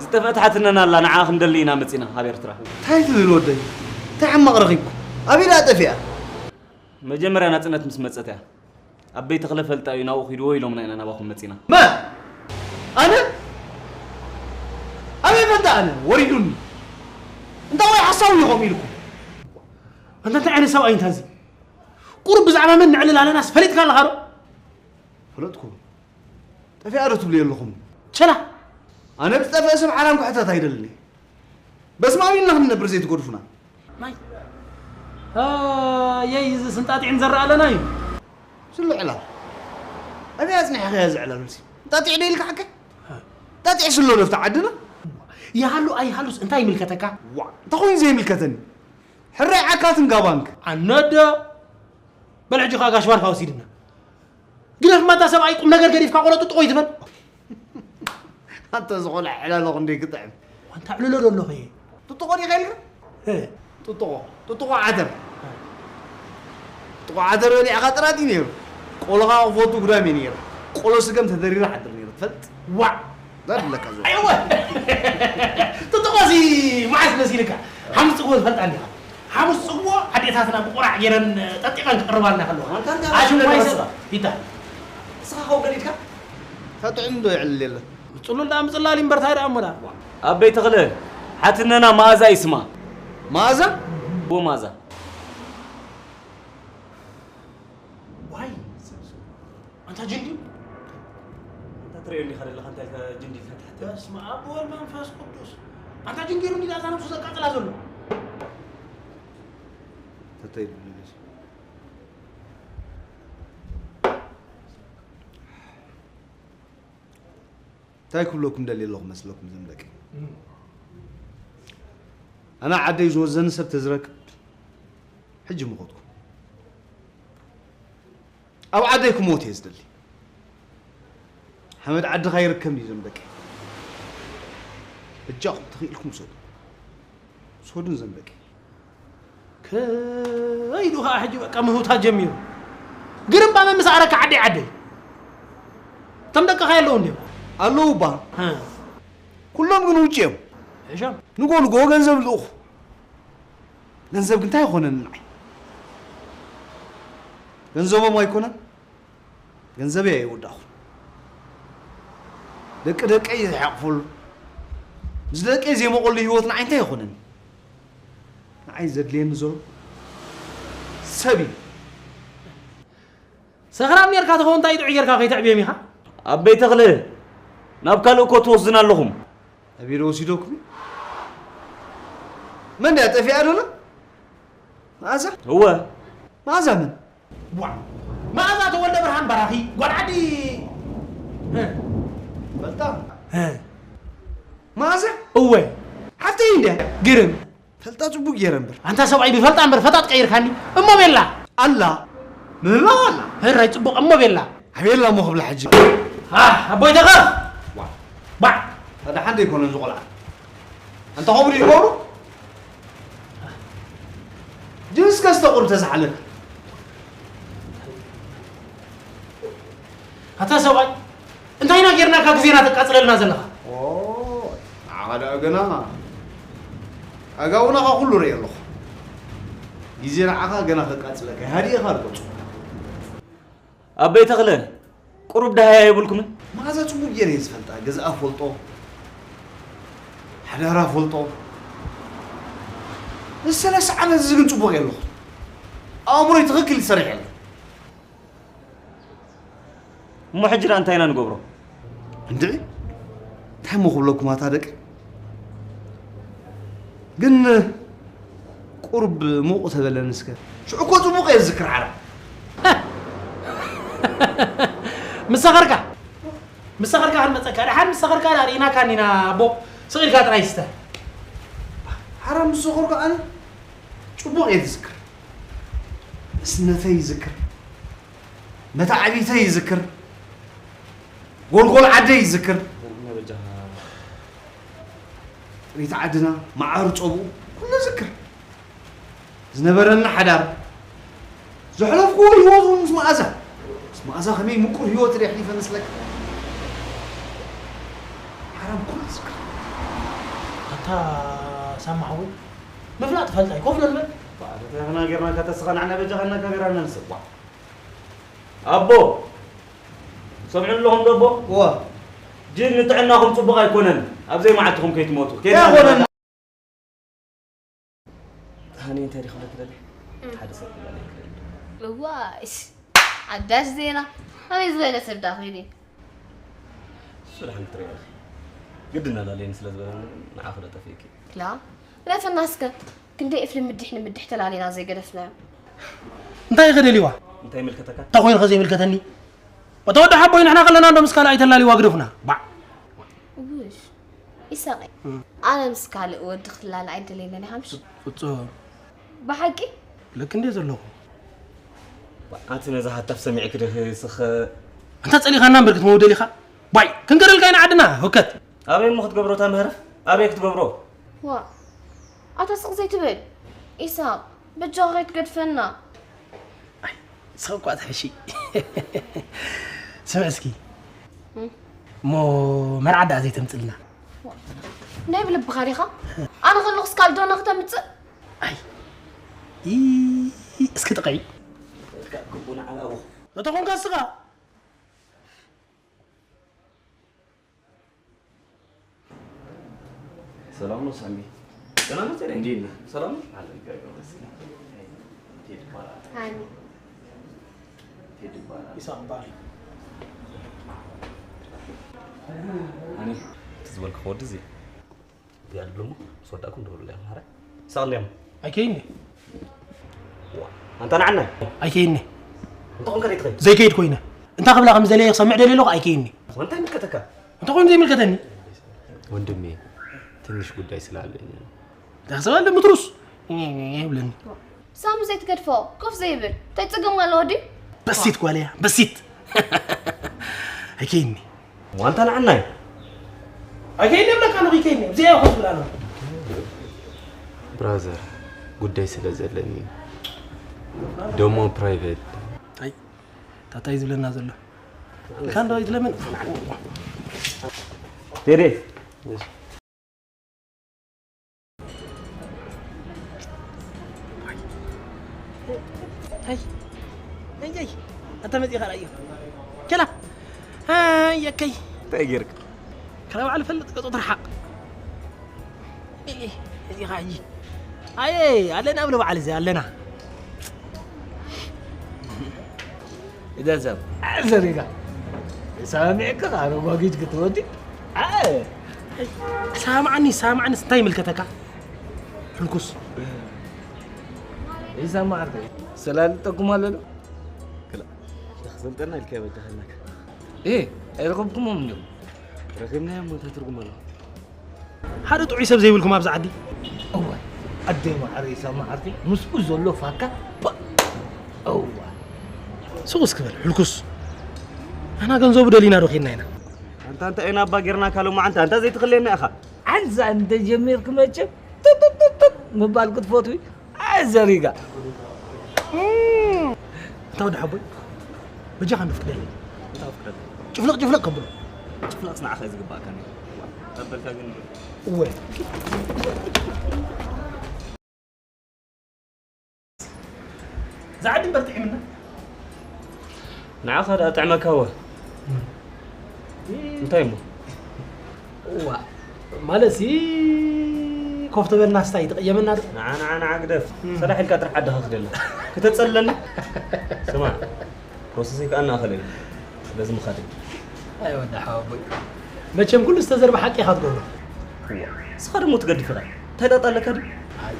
ዝጠፍአት ሓትነና ኣላ፣ ንዓ ክንደሊ ኢና መጺና ካብ ኤርትራ። እንታይ ትብል ወደይ? እንታይ ሕማቕ ረኺብኩ? ኣበይ ደኣ ጠፊኣ? መጀመርያ ናጽነት ምስ መጸት እያ። ኣበይ ተኽለ ፈልጣ እዩ ናብኡ ኺድዎ ኢሎምና ኢና ናባኹም መጺና። መ? ኣነ? ኣበይ ፈልጣ ኣነ? ወሪዱኒ። እንታይ ወይ ሓሳዊ ኢኹም ኢልኩም? ኣንታ እንታይ ዓይነት ሰብኣይ እንታ እዚ? ቁሩብ ብዛዕባ መን ንዕልል ኣለናስ ፈሊጥካ ኣለኻ ዶ? ፈለጥኩ። ጠፊኣ ዶ ትብሉ የለኹም? ቸላ! ኣነ ብዝጠፍአ ሰብ ሓራም ክሕተት ኣይደልን እየ። በስማሚና ክንነብር ዘይትገድፉና። ማይ። ኣየይ፣ እዚ ስንጣጢዕን ዘረኣ ኣለና እዩ። ስሉ ዕላል። ኣበይ ኣጽኒሕኻዮ እዚ ዕላል እዚ? እንጣጢዕ ዶ ኢልካ ሓቀ? እንጣጢዕ ስሎ ዶ ኣብቲ ዓድና? ይሃሉ ኣይሃሉስ እንታይ ይምልከተካ? ዋ፣ እንታይ ኮይኑ ዘይምልከተኒ? ሕራይ ዓካትን ጋባንክ። ኣነዶ። በል ሕጂ ከኣ ጋሽ ባርካ ወሲድና። ግደፍ ማታ ሰብኣይ ቁም ነገር ገዲፍካ ቆሎ ጥጥቆ ይትበል። ኣንተ ዝኾነ ዕላሎ ክንደይ ክጥዕም። ዋንታ ዕልሎ ዶ ኣለኹ እየ? ጥጥቆ ዲኻ ኢልካ? እ። ጥጥቆ፣ ጥጥቆ ዓተር። ጥጥቆ ዓተር በሊዕካ ጥራጥ እዩ ነይሩ። ቆሎ ኸኣ ክፈቱ ጉዳም እዩ ነይሩ። ቆሎ ስገም ተደሪሩ ሓድር ነይሩ፣ ትፈልጥ? ዋዕ! ዳድለካ ዘሎ። ኣይወ! ጥጥቆ እዚ መዓስ መሲልካ? ሓሙስ ጽግቦ ዝፈልጣ እንዲኻ። ሓሙስ ጽግቦ ኣዴታትና ብቑራዕ ገይረን ጠጢቐን ክቕርባልና ከለዋ። ኣንታ እንታይ ኣሽንኳይ ትመስላ? ሰብ፣ ቢታ። ንስኻ ከው ገዲድካ? እታ ጥዑም ዶ ይዕልል የለን? ምጽሉል ደኣ ምጽላል ይምበር፣ ታይ ደኣ እሞ ደኣ? ኣበይ ተኽለ፣ ሓትነና መኣዛ ይስማ። መኣዛ? እዎ መኣዛ። ዋይ፣ ኣንታ ጅንዲ። ኣንታ ትርእዮ እንዲኻ ዘለኻ፣ እንታይ ኢልካ ጅንዲ ኢልካ ትሓትት? በስመ ኣብ ወወልድ መንፈስ ቅዱስ። ኣንታ ጅንዲ እንዲ ደኣ እዛ ነብሱ ዘቃጽላ ዘሎ። ተተይ ኢሉ መለስ። እንታይ ክብለኩም ደልየ ኣለኹ መስለኩም እዞም ደቂ? ኣነ ዓደይ ዝወዘኒ ሰብ ተዝረክብ ሕጂ ምኾትኩ። ኣብ ዓደይ ክሞት እየ ዝደሊ። ሓመድ ዓድኻ ይርከብ እዩ እዞም ደቂ። በጃኹም ተኽኢልኩም ውሰዱ። ውሰዱ እዞም ደቂ። ከይዱ ኸዓ ሕጂ በቃ ምህውታት ጀሚሩ። ግርምባ መምስ ኣረካ ዓደይ ዓደይ። እቶም ደቅኻ የለዉ እንድዮም? ኣለዉ እባ። እ። ኩሎም ግን ውጭ እዮም። እሾም። ንጎ ንጎ ገንዘብ ልእኹ። ገንዘብ ግን እንታይ ይኾነኒ ንዓይ? ገንዘቦም ኣይኮነን? ገንዘበይ ኣይወዳእኹን። ደቂ ደቀይ ዝሓቕፈሉ፣ ምስ ደቀይ ዘይመቐሉ ህይወት ንዓይ እንታይ ይኾነኒ? ንዓይ ዘድልየኒ ዘሎ ሰብ እዩ። ሰኽራም ኔርካ ተኸውን እንታይ ጥዑይ ጌርካ ከይተዕብዮም ኢኻ? ኣበይ ተኽለ፣ ናብ ካልእ እኮ ትወስድና ኣለኹም። ኣበይ ዶ ወሲዶኩም? መን ድያ ጠፊኣ ዶላ? መኣዛ? እወ። መኣዛ መን? ዋ! መኣዛ ተወልደ ብርሃን በራኺ፣ ጓል ዓዲ። እ። ፈልጣ? እ። መኣዛ? እወ። ሓፍተይ እንድያ? ግርም። ፈልጣ ጽቡቅ ገይረ እምበር። ኣንታ ሰብኣይ ብፈልጣ እምበር ፈጣጥ ቀይርካኒ። እሞ ቤላ? ኣላ። ምህላው ኣላ። ህራይ ጽቡቅ እሞ ቤላ? ኣቤላ እሞ ክብላ ሕጂ። ኣህ፣ ኣቦይ ተኸኽ! ዋ። ባዕ! ታዲያ ሓንደ ኣይኮነን እዚ ቆልዓ። ኣንታ ከምኡ ድዩ ይገብሩ? ጅንስ ከስተ ቁሩብ ተዝሓለካ። ኣታ ሰብኣይ፣ እንታይ ኢና ጌርናካ ግዜና ተቃጽለልና ዘለኻ? ኦ፣ ንዓኻ ደኣ ገና ኣጋውናኻ ኩሉ ርእየ ኣለኹ። ግዜ ንዓኻ ገና ከቃጽለካ፣ ሃዲእኻ ርገጹ። ኣበይ ተኽለ፣ ቁሩብ ደሃያ የብልኩምን? መኣዛ ጽቡቕ ገይረ እየ ዝፈልጣ፣ ገዝኣ ፈልጦ፣ ሓዳራ ፈልጦ። ንሰለስተ ዓመት እዚ ግን ጽቡቕ የለኹ። ኣእምሮይ ትኽክል ይሰርሕ የለን። እሞ ሕጂ ደኣ እንታይ ኢና ንገብሮ? እንድዒ፣ እንታይ እሞ ክብለኩም ኣታ ደቂ? ግን ቁሩብ ሙቕ ተበለን እስከ። ሽዑ እኮ ጽቡቕ እየ ዝዝክር ዓረብ። ምስ ሰኸርካ፣ ምስ ሰኸርካ ክንመጸካ። ደሓን ምስ ሰኸርካ ደኣ ርኢናካ እኒና ኣቦ። ስቕ ኢልካ ጥራይ ስተ። ዓረብ ምስ ሰኸርኩ ኣነ ጽቡቕ እየ ዝዝክር። ንእስነተይ ይዝክር። መታዕቢተይ ይዝክር። ጎልጎል ዓደይ ይዝክር። ጥሪት ዓድና፣ መዓር ጸብኡ፣ ኩሉ ዝክር። ዝነበረና ሓዳር፣ ዘሕለፍኩዎ ህይወት እውን ምስ መኣዛ። ምስ መኣዛ ከመይ ምቁር ህይወት ዶ የሕሊፈ መስለካ? ሓራም ኩሉ ዝክር። ሳማ ሓወይ፣ ምፍላጥ ፈልጣይ ኮፍ ዶ ንበል። ተናገርና ከተስኻ ንዓና በጃኻ እናካቢራና ንስዋ። ኣቦ፣ ሰምዑ ኣለኹም ዶ ኣቦ? እዋ። ጅን ንጥዕናኹም ጽቡቕ ኣይኮነን። ኣብ ዘይመዓልትኹም ከይትሞቱ። ከይድና ኣይኮነን። ሃኒ፣ እንታይ ዲኻ ክትደሊ? እም። ሓደ ሰብ ክላለይ ክደሊ። እዋይ፣ ሓዳሽ ዜና። ኣበይ ዝበለ ሰብ ዳ ኾይኑ? እሱ ደሓን ክትሪኦ ኢኺ። ግድን ኣላለየኒ ስለ ዝበለኒ ንዓኺ ዶ ጠፊእኪ? ላ፣ ግደፈና እስከ። ክንደይ እፍሊ ምድሕ ንምድሕ ተላሊና ዘይገደፍናዮ። እንታይ ኢኺ ደሊዋ? እንታይ ይምልከተካ? እንታይ ኮይኑ ከ ዘይምልከተኒ? ወተወዲ ሓቦይ ንሕና ከለና እንዶ ምስ ካልእ ኣይተላሊዋ ግደፉና። ባዕ። ውሽ፣ ኢሳቕ፣ እም። ኣነ ምስ ካልእ ወዲ ክላለ ኣይደለየለን ኢኻ ምሽ? ፍጹም። ብሓቂ? ልክ እንደ ዘለኹ። ኣቲ ነዛ ሃታፍ ሰሚዕኪ ዲኺ ስኸ? ኣንታ ጸሊኻና እምበር ክትመውደል ኢኻ? ባይ፣ ክንገረልካ ኢና ዓድና፣ ህውከት። ኣበይ እሞ ክትገብሮ እታ ምህረፍ? ኣበይ ክትገብሮ? ዋ፣ ኣታ ስቕ ዘይትብል። ኢሳቕ፣ በጃኻ ከይትገድፈና። ኣይ፣ ስቕ እኳ ትሕሺ። ስምዕ እስኪ። እም። እሞ መርዓ ደኣ ዘይተምጽልና? ዋ፣ ናይ ብልብኻ ዲኻ? ኣነ ከለኹስ ካብ ዶና ክተምጽእ? ኣይ፣ ይ-፣ እስኪ ጥቐይ። ክቡና ዓላቦ። እተኾንካ እስኻ? ሰላም ነው ሳሚ? ደህና ነህ ቴዲ? እንዴት ነህ? ሰላም ነው? አለን፣ እግዚአብሔር ይመስገን። ቴዲ ይባላል። ሃኒ። ቴዲ ይባላል። ይስሐቅ ይባላል። ሃኒ፣ እቲ ዝበልኩ ወዲ እዚ እዚኣ ድብሎ እሞ ምስ ወዳእኩም ደውሉለይ፣ ማረ። ይስሐቅ እንዲያም። ኣይከይኒ። ዋ፣ ኣንታ ንዓናይ። ኣይከይኒ። እንተ ኾንካ ዘይትኸይድ? ዘይከይድ ኮይነ። እንታይ ክብላ ከም ዝደለየ ክሰምዕ ደልየ ኣለኹ፣ ኣይከይኒ። ወንታይ ምልከተካ? እንተ ኮይኑ ዘይምልከተኒ። ወንድሜ፣ ትንሽ ጉዳይ ስላለኝ ነው። እንታይ ክሰብ ኣለ ምትሩስ? ይብለኒ። ሳሚ ዘይትገድፎ፣ ኮፍ ዘይብል። እንታይ ጸገም ኣለዎ ድዩ? በሲት ጓል እያ፣ በሲት። ኣይከይኒ። ዋንታ ንዓናይ። ኣይከይኒ እብለካ ኣለኹ፣ ይከይኒ። እዚኣ እያ ኮፍ ብላ ኣለኹ። ብራዘር፣ ጉዳይ ስለ ዘለኒ እዩ። ደሞ ፕራይቬት። ኣይ፣ ታታይ ዝብለና ዘሎ። ኢልካ እንዶ ኣይትለምን። ቴዲ። ኣይ፣ ኣይ፣ ኣይ፣ ኣታ መጺኻ ራእዮ። ኬላ። ኣይ፣ ኣከይ። እንታይ ጌርክ? ከላ በዓል ፈልጥ፣ ገጹ ትርሓቕ። እዚኻ ሕጂ። ኣየ፣ ኣለና ብሎ በዓል እዚ፣ ኣለና። እዛ ሰብ፣ ኣዘሪጋ። ሰሚዕካ፣ ኣረጓጊት ክትወዲ። ኣየ። ሳምዓኒ፣ ሳምዓኒ፣ እንታይ ይምልከተካ? ሕልኩስ። ይሰማዓካ። ሰላልጠኩም ኣለና። ክላ። ክሰልጠና ኢልካ በጃ ከለካ። ኤ፣ ኣይረኸብኩሞም እንዲኹም። ረኺብናዮም እንታይ ትርጉም ኣለዎ? ሓደ ጥዑይ ሰብ ዘይብልኩም ኣብዚ ዓዲ? እዋይ፣ ኣደይ ማዕረይ ሳማ ዓርከይ፣ ምስኡ ዘሎ ፋካ፣ ፓ! እዋ። ሱቕ እስኪ በል፣ ሕልኩስ። ኣና ገንዘቡ ደሊና ዶ ኬድና ኢና? ኣንታ እንታይ ኢና እባ ጌርናካ ሎማዓንቲ? ኣንታ ዘይትኽልየና ኢኻ። ዓንዛ እንተ ጀሚርክ መቸም፣ ጡጥ፣ ጡጥ፣ ጡጥ፣ ጡጥ ምባል ክትፈትዊ። ኣዘሪጋ። እታ ወዲ ሓቦይ፣ በጃኻ እንዶ ፍቅደለይ። እንታይ ፍቅደለይ? ጭፍልቕ ጭፍልቕ ከብሎ። ጭፍልቕስ ንዓኻ እዩ ዝግባእካ ነይሩ። ተበልካ ግን እወ። ዝዓዲ እምበር ጥዒምና። ንዓኻ ደኣ ጥዕመካ እወ። እም። እንታይ እሞ? እዋ፣ ማለትሲ ኮፍ ተበልና ስታይ ትቕየመና ዶ? ንዓ፣ ንዓ፣ ንዓ ግደፍ። እም። ሰላሕ ኢልካ ጥራሕ ዓድኻ ክደላ። ክተጸልለኒ? ስማዕ፣ ፕሮሰሰይ ከኣ እናኣኸለ እዩ። ስለዚ ምኻድ እዩ። ኣይ ወዲ ሓወቦይ። መቸም ኩሉ ዝተዘርበ ሓቂ ኢኻ ትገብሮ። እዋ፣ ንስኻ ደሞ ትገድፍ ኢኻ። እንታይ ጣጣ ኣለካ ድዩ? ኣይ፣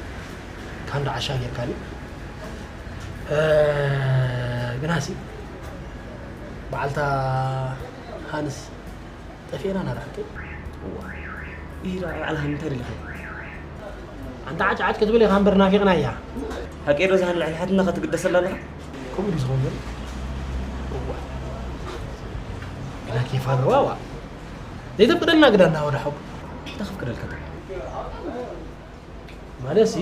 ካንዶ ዓሻ ጌርካኒ። እ፣ ግናሲ፣ በዓልታ ሃንስ ጠፊኤና ናዳ ሓቂ። እዋ። ኢራ በዓል ሃኒ እንታይ ደሊኻ? ኣንታ ዓጭ ዓጭ ክትብል ኢኻ እምበር ናፊቕና እያ። ሓቂ ዶ ዝሃን ልዕሊ ሓትነኻ ትግደሰላ ኣለኻ? ከምኡ ድዩ ዝኸውን ዘሎ? እዋ። ግና ኬፍ ኣለዋ፣ ዋ። ዘይተፍቅደልና ግዳ እናወደ ሓው። እንታይ ከፍቅደልካ? ማለትሲ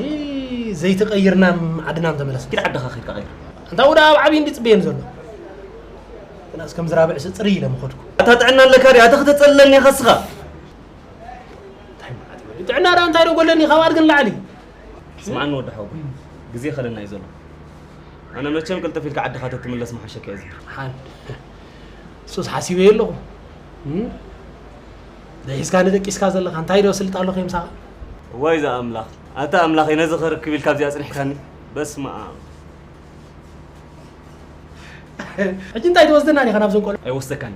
ዘይተቐይርና ዓድና ምተመለስና። ኪድ ዓድኻ ኸይድካ ቀይር። ኣንታ ወደ ኣብ ዓብዪ እንዲ ጽበየን ዘሎ። ግናስ ከም ዝራብዕሲ ጽርይ ኢለ ምኸድኩ። ኣታ ጥዕና ኣለካ ድዩ? ኣታ ከተጸልለኒ ኢኻ እስኻ። እንታይ ጥዕና ደኣ እንታይ ዶ ጎለኒ፣ ካብ ኣድግን ላዕሊ። ስምዓኒ ወዲ ሓወቦይ፣ ግዜ ከለና እዩ ዘሎ። ኣነ መቸም ቅልጥፍ ኢልካ ዓድኻ ተትምለስ ምሓሸካ እየ ዝብል። ሓን ሱስ ሓሲበ ኣለኹ። ደሒዝካ ንደቂስካ ዘለኻ እንታይ ዶ ስልጥ ኣለኹ የምሳኻ? ዋይ ዝኣምላኽ፣ ኣታ ኣምላኸይ ነዚ ክርክብ ኢልካ ኣብዚኣ ኣጽኒሕካኒ። በስመ ኣብ። ሕጂ እንታይ ትወስደና ዲኻ ናብዞም ቆልዑ? ኣይወስደካን።